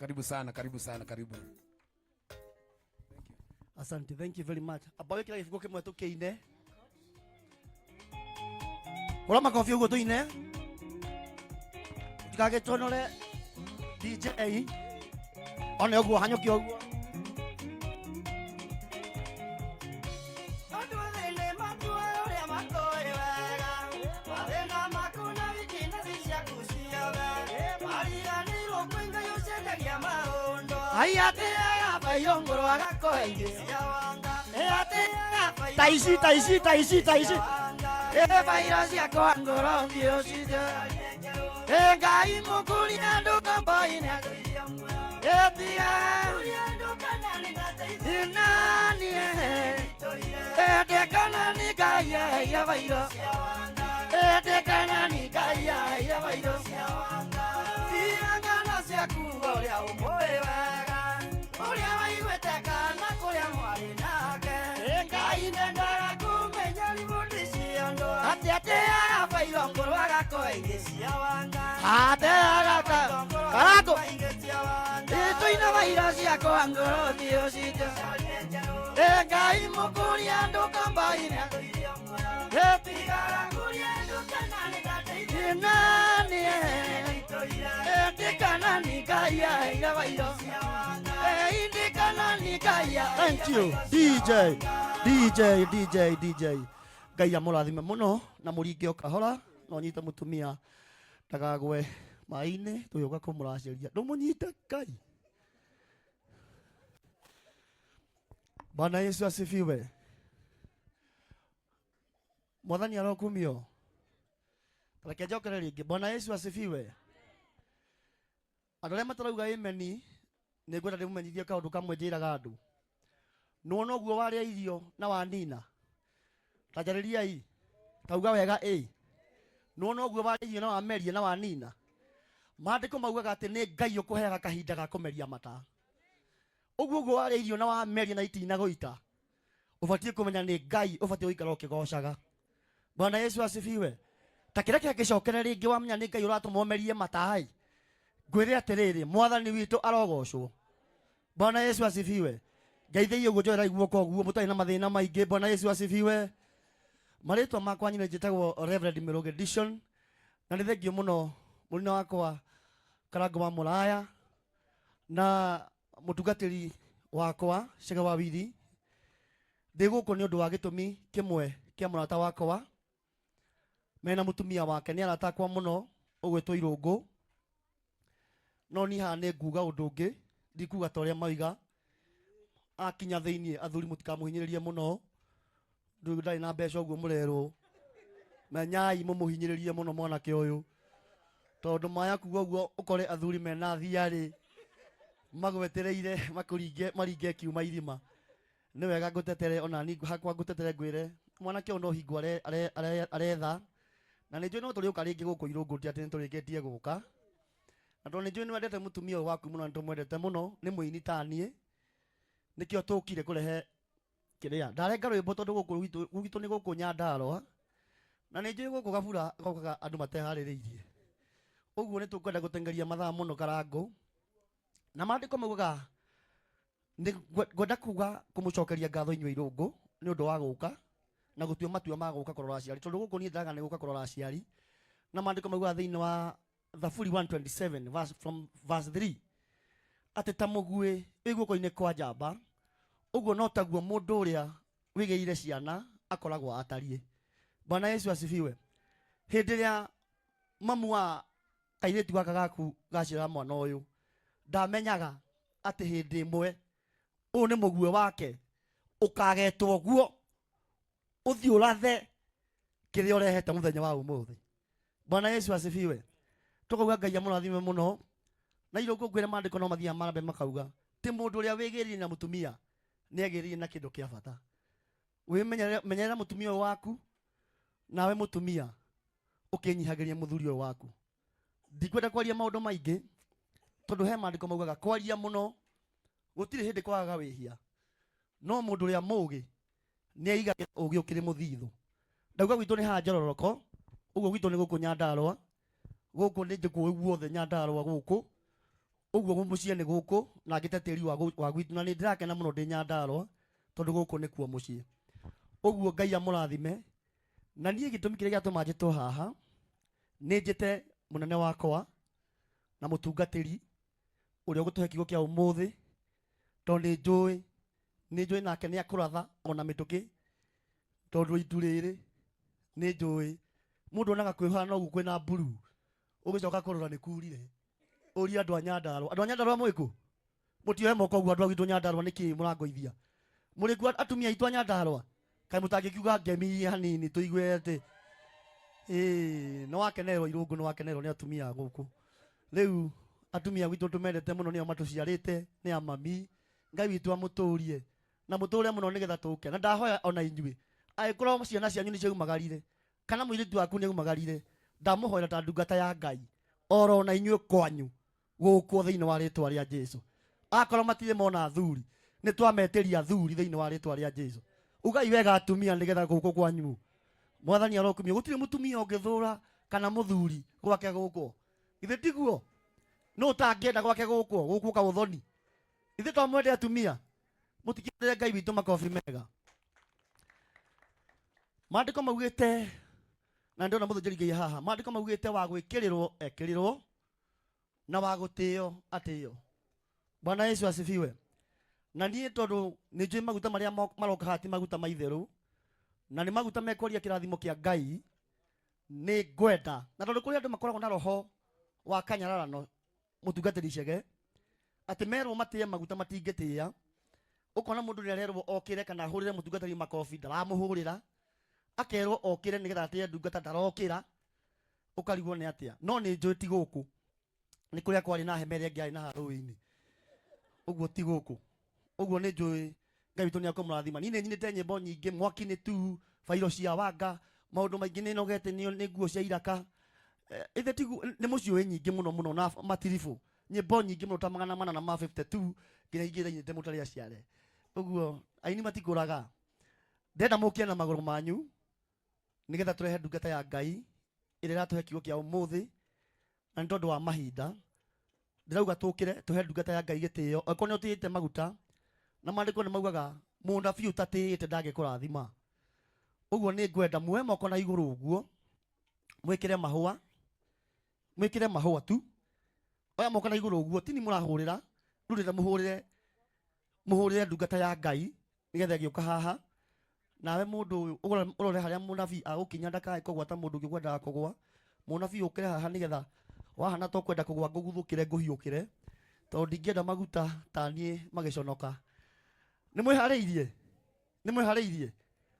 Karibu sana, karibu sana, karibu. Asante, thank you very much. Amba wikira gĩbuku kĩmwe tũkĩine. Hũra makobi ũguo tũine. Tũtigagĩtonore DJ. One ũguo hanyũkia ũguo. Andũ thĩ nĩ matue ũrĩa matoĩ wega, mathĩna maku na weakness ciaku ciothe. Mariganĩirwo kwĩ Ngai ũcenjagia maũndũ. Ai atĩaga bairũ ngũrũ agakũhe ingĩ. Cia wanga. Ĩ atĩaga bairũ Ta ici, ta ici, ta ici, ta ici. wanga. Ĩ bairũ ciakwa ngũrũ thiĩ ũcithie. Ĩ Ngai mũkũria ndũkamboine. Ĩ tiga nani Ndekana ni Ngai aheire bairũ. Ndekana ni Ngai aheire bairũ. Tia ng'ano ciaku ũrĩa ũmũĩ wega, ũrĩa waiguĩte kana kũrĩa mwarĩ nake. Ngai ndendaga kũmenya riboti cia andũ. Atĩ atĩaga bairũ ngũrũ agakũhe ingĩ cia wanga. Ateaga ka Karangũ. Ingĩ cia wanga. Tũina bairũ ciakwa ngũrũ thiĩ ũcithie. Ĩ Ngai mũkũria ndũkamboine. Ĩ Tigaga kũrĩa andũ kana nĩndateithia. nani Ndekana ni Ngai aheire bairũ. Ndekana ni Ngai aheire. Thank you DJ DJ DJ DJ. Ngai amũrathime mũno na mũringe o kahora na ũnyite mũtumia ndakagwe maĩ-inĩ tũgĩũka kũmũracĩria ndũmũnyite Ngai. Bwana Yesu asifiwe. Mwathani arokumio. Reke njokere rĩngĩ. Bwana Yesu asifiwe. Andũ arĩa matarauga ameni nĩ ngwenda ndĩmũmenyithie kaũndũ kamwe njĩraga andũ. Nĩwona ũguo warĩa irio na wanina, ta njarĩriai, tauga wega ĩ. Nĩwona ũguo warĩa irio na wameria na wanina, maandĩko maugaga atĩ nĩ Ngai ũkũheaga kahinda ga kũmeria mata. Ũguo ũguo warĩa irio na wameria na itinagũita, ũbatiĩ kũmenya nĩ Ngai ũbatiĩ gũikara ũkĩgocaga. Bwana Yesu asifiwe. Ta kĩrĩa kĩngĩcokere rĩngĩ wamenya nĩ Ngai ũratũma ũmerie mata-ĩ, ngwĩre atĩrĩrĩ, Mwathani witũ arogocwo. Bwana Yesu asifiwe. Ngeithĩi ũguo njoera guoko ũguo mũtarĩ na mathĩna maingĩ. Bwana Yesu asifiwe. Marĩtwa makwa nyine njĩtagwo Reverend Mĩrũgĩ Dishon, na nĩ thengio mũno mũrina wakwa Karangũ wa Mũraya na mũtungatĩri wakwa Chege wa Wili. Ndĩ gũkũ nĩ ũndũ wa gĩtũmi kĩmwe kĩa mũrata wakwa mena mũtumia wake, nĩ arata akwa mũno ũgwĩtwo Irũngũ, no niĩ haha nĩ nguga ũndũ ũngĩ, ndikuga ta ũrĩa mauga. Akinya thĩiniĩ athuri mũtikamũhinyĩrĩrie mũno, ndũ ndarĩ na mbeca ũguo mũrerwo, menyai mũmũhinyĩrĩrie mũno mwanake ũyũ, tondũ maya kuga ũguo ũkore athuri mena thiarĩ magwetereire makũringe maringe kiuma irima. Nĩ wega ngũtetere ona ni hakwa ngũtetere ngwĩre mwanake ũyũ no hingo aretha, na nĩ njũĩ no tũrĩũka rĩngĩ gũkũ Irũngũ, ti atĩ nĩ tũrĩkĩtie gũka, na tondũ nĩ njũĩ nĩ wendete mũtumia ũyũ waku mũno, nĩ tũmwendete mũno, nĩ mũini ta niĩ, nĩkĩo tũkire kũrehe kĩrĩa ndarenga rwĩmbo, tondũ gũkũ gwitũ nĩ gũkũ Nyandarũa, na nĩ njũĩ gũkũ Gabura gokaga andũ mateharĩrĩirie, ũguo nĩ tũkwenda gũteng'eria mathaa mũno Karangũ, na maandĩko maugaga nĩ ngwenda kuga kũmũcokeria ngatho inyuĩ Irũngũ nĩ ũndũ wa gũka na gũtua matua ma gũka kũrora aciari, tondũ gũkũ niĩ ndĩraga nĩ gũka kũrora aciari, na maandĩko maugaga thĩinĩ wa Thaburi 127 verse, from verse 3 atĩ ta mũguĩ wĩ guoko-inĩ kwa njamba, ũguo no taguo mũndũ ũrĩa wĩgĩire ciana akoragwo atariĩ. Bwana Yesu asifiwe. Hĩndĩ ĩrĩa mamu wa kairĩtu gaka gaku gaciara mwana ũyũ, ndamenyaga atĩ hĩndĩ ĩmwe ũyũ nĩ mũguĩ wake ũkagetwo guo ũthiĩ ũrathe kĩrĩa ũrehete mũthenya wa ũmũthĩ. Bwana Yesu asifiwe. Tũkauga Ngai amũrathime mũno, na Irũngũ ngwĩre maandĩko no mathiaga marambe makauga ti mũndũ ũrĩa wĩgĩrĩire na mũtumia nĩ agĩrĩire na kĩndũ kĩa bata. Wĩmenyerere, menyerera mũtumia ũyũ waku, nawe mũtumia ũkĩnyihagĩria mũthuri ũyũ waku. Ndikwenda kwaria maũndũ maingĩ tondũ he maandĩko maugaga kwaria mũno gũtirĩ hĩndĩ kwagaga wĩhia, no mũndũ ũrĩa mũũgĩ nĩ aigagĩra ũũgĩ ũkĩrĩ mũthithũ. Ndauga gwitũ nĩ haha Njororoko, ũguo gwitũ nĩ gũkũ Nyandarũa, gũkũ nĩ njĩkũĩ guothe Nyandarũa gũkũ. Ũguo mũciĩ nĩ gũkũ na ngĩte tĩri wa gwitũ, na nĩ ndĩrakena mũno ndĩ Nyandarũa tondũ gũkũ nĩkuo mũciĩ. Ũguo Ngai amũrathime. Na niĩ gĩtũmi kĩrĩa gĩatũma njĩtwo haha, nĩ njĩte mũnene wakwa na mũtungatĩri ũrĩa ũgũtũhe kiugo kĩa ũmũthĩ, tondũ nĩ njũĩ nake nĩ akũratha ona mĩtũkĩ, tondũ itu rĩrĩ nĩ njũĩ mũndũ onaga kwĩhana ũguo kwĩna mburu, ũgĩcoka kũrora nĩ kurire. Ũria andũ a Nyandarũa, andũ a Nyandarũa mwĩ kũ? Mũtioe moko ũguo andũ a gwitũ Nyandarũa, nĩkĩ mũrangoithia? Mũrĩ kuo atumia aitũ a Nyandarũa? Kaĩ mũtangĩkiuga ngemi hanini tũigue atĩ ĩĩ nĩ wakenerwo irũngũ, nĩ wakenerwo nĩ atumia a gũkũ. Rĩu atumia gwitũ tũmendete mũno, nĩo matũciarĩte, nĩ a mami. Ngai witũ amũtũrie na mũtũre mũno nĩgetha tũke. Na ndahoya ona inyuĩ, angĩkorwo ciana cianyu nĩ ciaumagarire kana mũirĩtu waku nĩ aumagarire, ndamũhoera ta ndungata ya Ngai oro na inyuĩ kwanyu gũkũ thĩinĩ wa rĩtwa rĩa Jesu. Akorwo matirĩ mona athuri, nĩ twametĩria athuri thĩinĩ wa rĩtwa rĩa Jesu. Ugai wega atumia, nĩgetha gũkũ kwanyu Mwathani arokumio. Gũtirĩ mũtumia ũngĩthũra kana mũthuri gwake gũkũ, ithe tiguo? No ũtangĩenda gwake gũkũ gũkũ kaũthoni, ithe to mwende atumia. Mũtikĩrĩre Ngai witũ makobi mega. Maandĩko maugĩte, na ndĩrona mũthĩnjĩri Ngai haha, maandĩko maugĩte wa gwĩkĩrĩrwo ekĩrĩrwo na wa gũtĩo atĩo. Bwana Yesu asifiwe. Na niĩ tondũ nĩ njũĩ maguta marĩa maroka haha ti maguta ma itherũ, na nĩ maguta mekwaria kĩrathimo kĩa Ngai, nĩ ngwenda, na tondũ kũrĩ andũ makoragwo na roho wa kanyararano, mũtungatĩri Chege, atĩ merwo matĩe maguta matingĩtĩa. Ũkona mũndũ nĩ arerwo okĩre kana ahũrĩre mũtungatĩri makobi, ndaramũhũrĩra, akerwo okĩre nĩgetha atĩe ndungata, ndarokĩra, ũkarigwo nĩ atĩa. No nĩ njũĩ ti gũkũ, nĩ kũrĩa kwarĩ na hema ĩrĩa ĩngĩ yarĩ na harũĩ-inĩ, ũguo ti gũkũ. Ũguo nĩ njũĩ Ngai witũ nĩ akũmũrathima. Niĩ nĩ nyinĩte nyĩmbo nyingĩ, mwaki nĩ tu bairo cia wanga, maũndũ maingĩ, nĩ nogete nĩ nguo cia iraka. Ithe tigu nĩ mũciũĩ nyingĩ mũno mũno na matiribũ, nyĩmbo nyingĩ mũno ta 400 na ma 52 nginya ingĩ ndainĩte mũtarĩ aciare. Ũguo aini matikũraga. Ndĩrenda mũkie na magũrũ manyu nĩgetha tũrehe ndungata ya Ngai ĩrĩa ĩratũhe kiugo kĩa ũmũthĩ. Na nĩ tondũ wa mahinda, ndĩrauga tũkĩre tũhe ndungata ya Ngai gĩtĩo. Angĩkorwo nĩ ũtĩĩte maguta, na maandĩko nĩ maugaga mũnabii ũtatĩĩte ndangĩkũrathima. Ũguo nĩ ngwenda muoe moko na igũrũ ũguo, mwĩkĩre mahũa, mwĩkĩre mahũa tu. Oya moko na igũrũ ũguo, tini mũrahũrĩra rĩu, ndĩrenda mũhũrĩre, mũhũrĩre ndungata ya Ngai nĩgetha ĩgĩũka haha. Nawe mũndũ ũyũ ũrore harĩa mũnabii agũkinya, ndakae kũgwa ta mũndũ ũngĩ ũkwendaga kũgwa. Mũnabii, ũkĩre haha nĩgetha wahana ta ũkwenda kũgwa, ngũguthũkĩre, ngũhiũkĩre, tondũ ndingĩenda maguta ta niĩ magĩconoka. Nĩ mwĩharĩirie? Nĩ mwĩharĩirie?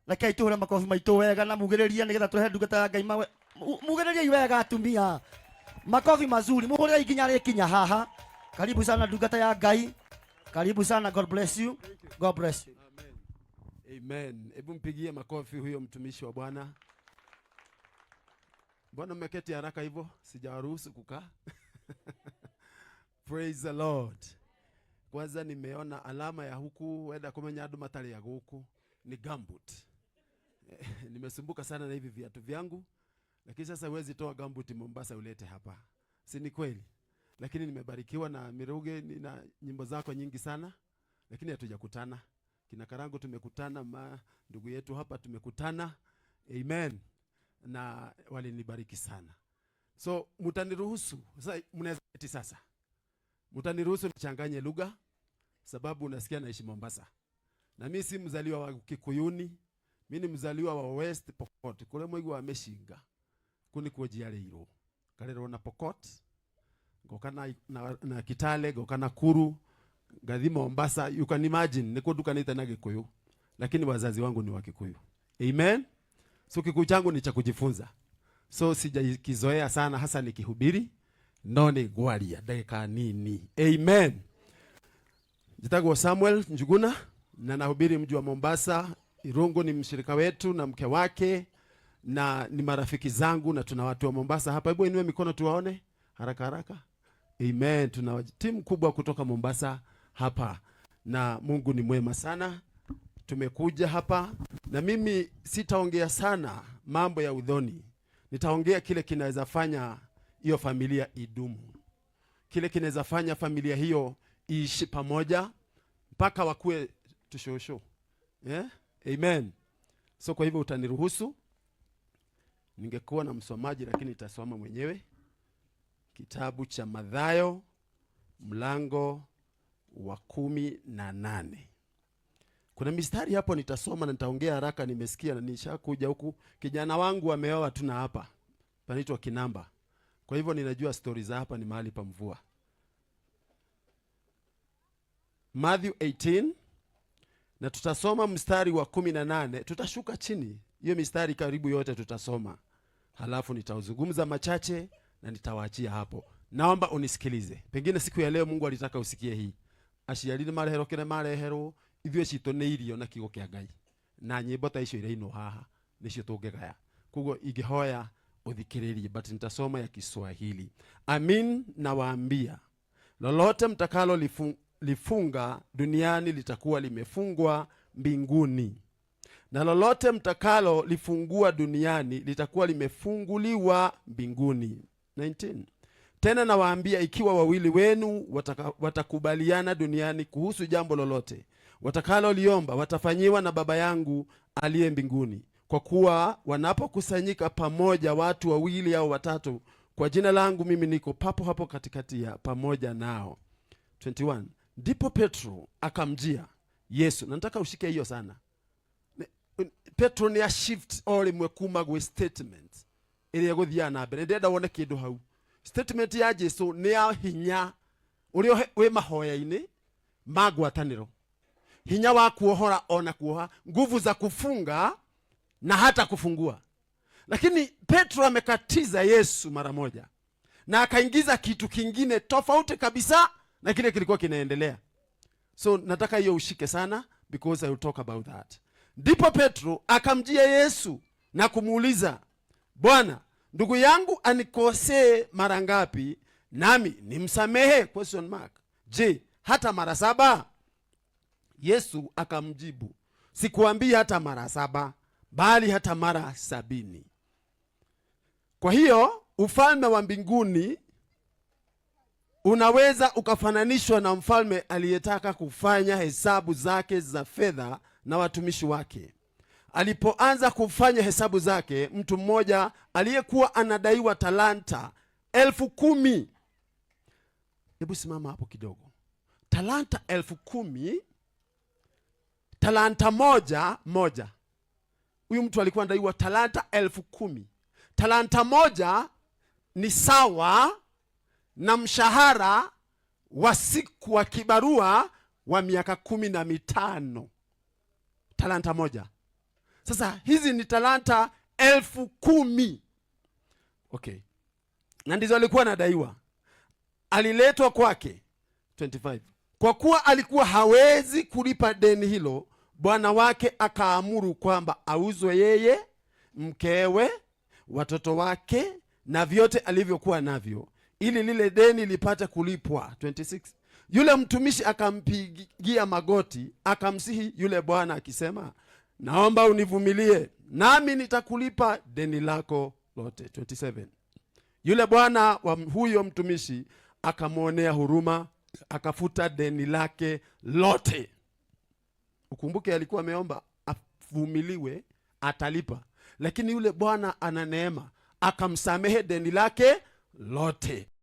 Rekei tũhũre makobi maitũ wega na mugĩrĩrie nĩgetha tũhe ndungata ya Ngai mawe. Mugĩrĩriei wega atumia, makobi mazuri, muhũrĩrei nginya rĩkinya haha. Karibu sana ndungata ya Ngai, karibu sana. God bless you, God bless you. Amen. Amen. Hebu mpigie makofi huyo mtumishi wa Bwana. Mbona mmeketi haraka hivyo? Sijawaruhusu kukaa. Praise the Lord. Kwanza nimeona alama ya huku wenda kumenya andu matari ya guku ni gumboot. Nimesumbuka sana na hivi viatu vyangu, lakini sasa huwezi toa gumboot Mombasa ulete hapa, si ni kweli? Lakini nimebarikiwa na Miruge na nyimbo zako nyingi sana, lakini hatujakutana. Kina Karangu tumekutana, ma ndugu yetu hapa tumekutana. Amen. Na walinibariki sana. So mtaniruhusu sasa, mnaweza eti sasa mtaniruhusu nichanganye lugha, sababu unasikia naishi Mombasa na mi si mzaliwa wa Kikuyuni, mi ni mzaliwa wa West Pokot, kule mwigua wa Meshinga, kuu nikuo njiarĩirwo, ngarerwo na Pokot, ngoka na Kitale, ngoka Nakuru, ngathi Mombasa. You can imagine nikuo ndukanĩte na Gikuyu, lakini wazazi wangu ni wa Kikuyu. Amen. So Kikuyu changu ni cha kujifunza, so sijakizoea sana, hasa nikihubiri, no nĩ ngwaria ndagĩka nini. Amen. Njitagwo Samuel Njuguna na nahubiri mji wa Mombasa. Irungu ni mshirika wetu na mke wake na ni marafiki zangu, na tuna watu wa Mombasa hapa. Hebu inue mikono tuwaone haraka haraka. Amen. Tuna timu kubwa kutoka Mombasa hapa na Mungu ni mwema sana. Tumekuja hapa na mimi sitaongea sana mambo ya udhoni, nitaongea kile kinaweza fanya hiyo familia idumu. Kile kinaweza fanya familia hiyo iishi pamoja mpaka wakue tushosho. Yeah? Amen. So kwa hivyo utaniruhusu, ningekuwa na msomaji lakini nitasoma mwenyewe. Kitabu cha Mathayo mlango wa 18. Kuna mistari hapo nitasoma na nitaongea haraka, nimesikia na nishakuja huku. Kijana wangu ameoa tu na hapa panaitwa Kinamba, kwa hivyo ninajua stori za hapa, ni mahali pa mvua. Matthew 18 na tutasoma mstari wa 18, tutashuka chini, hiyo mistari karibu yote tutasoma, halafu nitauzungumza machache na nitawaachia hapo. Naomba unisikilize, pengine siku ya leo Mungu alitaka usikie hii. Aciari nĩ mareherwo kĩrĩa mareherwo, ithuĩ citũ nĩ irio na kiugo kĩa Ngai na nyĩmbo ta icio irainwo haha nĩcio tũngĩgaya. Koguo ingĩhoya uthikĩrĩrie, but nitasoma ya Kiswahili. Amin nawaambia, lolote mtakalo lifunga duniani litakuwa limefungwa mbinguni, na lolote mtakalo lifungua duniani litakuwa limefunguliwa mbinguni. 19. Tena nawaambia, ikiwa wawili wenu watakubaliana duniani kuhusu jambo lolote watakaloliomba, watafanyiwa na Baba yangu aliye mbinguni. Kwa kuwa wanapokusanyika pamoja watu wawili au watatu kwa jina langu, mimi niko papo hapo katikati ya pamoja nao. 21. Ndipo Petro akamjia Yesu, na nataka ushike hiyo sana. Petro nĩ a shift o rĩmwe kuma gwĩ statement ĩrĩa ĩgũthiaga na mbere. Ndĩrenda wone kĩndũ hau. Statement ya Jesu nĩ ya hinya ũrĩa wĩ mahoya-inĩ ma ngwatanĩro, hinya wa kuohora ona kuoha, nguvu za kufunga na hata kufungua. Lakini Petro amekatiza Yesu mara moja na akaingiza kitu kingine tofauti kabisa na kile kilikuwa kinaendelea. So nataka hiyo ushike sana because I will talk about that. Ndipo Petro akamjia Yesu na kumuuliza, Bwana, ndugu yangu anikosee mara ngapi nami nimsamehe? Question mark. Je, hata mara 7? Yesu akamjibu, sikuambii hata mara 7, bali hata mara 70. Kwa hiyo ufalme wa mbinguni unaweza ukafananishwa na mfalme aliyetaka kufanya hesabu zake za fedha na watumishi wake. Alipoanza kufanya hesabu zake, mtu mmoja aliyekuwa anadaiwa talanta 10,000. Hebu simama hapo kidogo. Talanta 10,000, talanta moja moja. Huyu mtu alikuwa anadaiwa talanta 10,000. Talanta moja ni sawa na mshahara wa siku wa kibarua wa miaka 15. Talanta moja. Sasa hizi ni talanta 10,000. Okay. Na ndizo alikuwa anadaiwa. Aliletwa kwake 25. Kwa kuwa alikuwa hawezi kulipa deni hilo, bwana wake akaamuru kwamba auzwe yeye, mkewe, watoto wake na vyote alivyokuwa navyo, ili lile deni lipate kulipwa. 26. Yule mtumishi akampigia magoti, akamsihi yule bwana akisema, naomba univumilie nami nitakulipa deni lako lote. 27. Yule bwana wa huyo mtumishi akamwonea huruma, akafuta deni lake lote. Ukumbuke alikuwa ameomba avumiliwe, atalipa. Lakini yule bwana ana neema, akamsamehe deni lake lote.